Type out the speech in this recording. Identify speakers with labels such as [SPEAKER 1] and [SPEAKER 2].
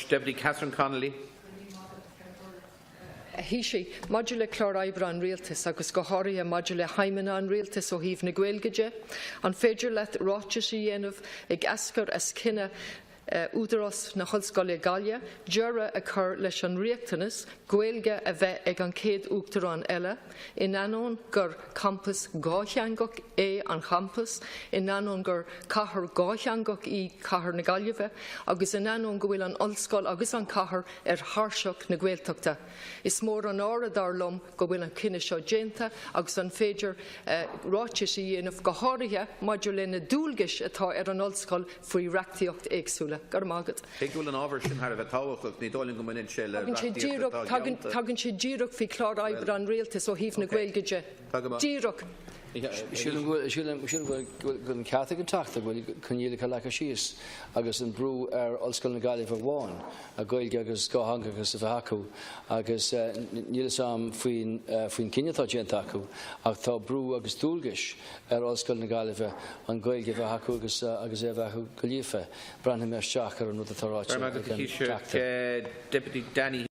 [SPEAKER 1] Deputy Catherine Connolly.
[SPEAKER 2] A Thaoisigh, maidir le clár oibre an Rialtais agus go háirithe maidir le haidhmeanna an Rialtais ó thaobh na Gaeilge de, an féidir leat ráiteas a dhéanamh ag eascair as cinneadh Údarás na hOllscoile Gaillimh deireadh a chur leis an riachtanas Gaeilge a bheith ag an chéad Uachtarán eile, in ainneoin gur campas dhátheangach é an champas, in ainneoin gur cathair dhátheangach í cathair na Gaillimhe agus in ainneoin go bhfuil an ollscoil agus an chathair ar thairseach na Gaeltachta. Is mór an náire, dar liom, go bhfuil an cinneadh seo déanta agus an féidir ráitis a dhéanamh, go háirithe maidir le na dualgais atá ar an ollscoil faoi reachtaíocht éagsúla. Go raibh maith agat.
[SPEAKER 1] Cé go bhfuil an ábhar sin thar a bheith tábhachtach, ní dóigh liom go mbaineann sé le reachtaíocht atá déanta.
[SPEAKER 2] Tagann sé díreach faoi chlár oibre an Rialtais ó thaobh na Gaeilge de. Díreach.
[SPEAKER 3] Sílim go bhfuil an ceart ag an Teachta go bhfuil coinníollacha leagtha síos agus an brú ar Ollscoil na Gaillimhe amháin Gaeilge agus dhátheangachas a bheith acu agus níl fhios a'm faoin cinneadh atá déanta acu ach tá brú agus dualgais ar Ollscoil na Gaillimhe an Ghaeilge a bheith acu agus agus é a bheith acu go líofa. Breathnóidh mé isteach ar an rud atá ráite ag an Teachta.
[SPEAKER 1] Deputy Danny.